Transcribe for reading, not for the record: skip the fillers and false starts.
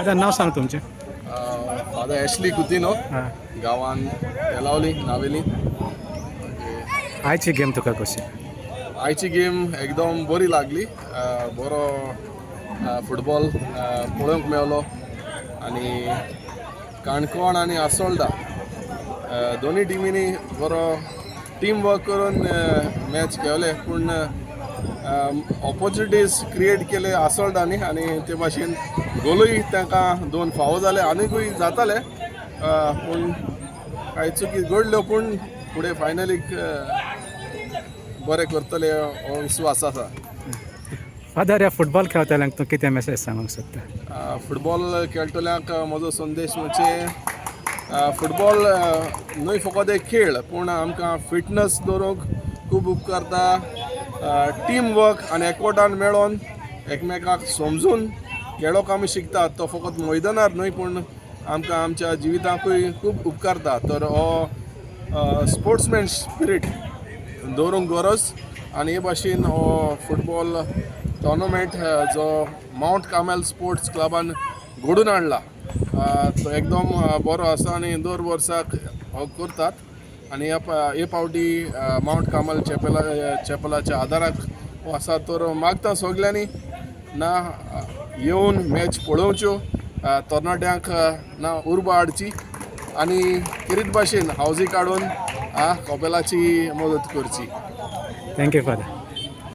Father, नांव सांग तुमचें. Father Ashley Coutinho. हां. गांवान तेलावली, नावेली. आयची गेम तुका कशी? आयची गेम एकदम बरी लागली. बरो फुटबॉल पळोवंक मेवलो आनी काणकोण आनी आसोल्डा दोनी टिमींनी बरो टीम वर्क करून मॅच खेळले, पूण ऑपॉर्चुनिटीज क्रिएट केले आसोल्डांनी आनी ते भाशेन गोलूय तांकां दोन फावो जाले. आनीकूय जाताले, पूण कांय चुकी घडल्यो, पूण फुडें फायनलीक बरें करतले हो विस्वास आसा. फादर, ह्या फुटबॉल खेळटल्यांक तूं कितें मेसेज सांगूंक सोदता? फुटबॉल खेळटल्यांक म्हजो संदेश म्हणजे फुटबॉल न्हय फकत एक खेळ, पूण आमकां फिटनस दवरूंक खूब उपकारता. टीम वर्क आनी एकवटान मेळोन एकमेकाक समजून खेळोंक आमी शिकतात. तो फकत मैदानार न्हय, पूण आमकां आमच्या जिविताकूय खूब उपकारता. तर हो स्पोर्ट्समॅन स्पिरीट दवरूंक गरज आनी हे भाशेन हो फुटबॉल टोर्नामेंट जो मावंट कार्मेल स्पोर्ट्स क्लबान घडून हाडला, तो एकदम बरो आसा आनी दर वर्साक हो करतात. आनी ह्या हे फावटी मावंट कार्मेल चॅपलाच्या आदाराक हो आसा. तर मागता सगल्यांनी ना येवन मॅच पळोवच्यो, तरणाट्यांक ना उर्बा हाडची आनी खेरीत भाशेन हावजी काडून कपेलाची मदत करची. Thank you, father.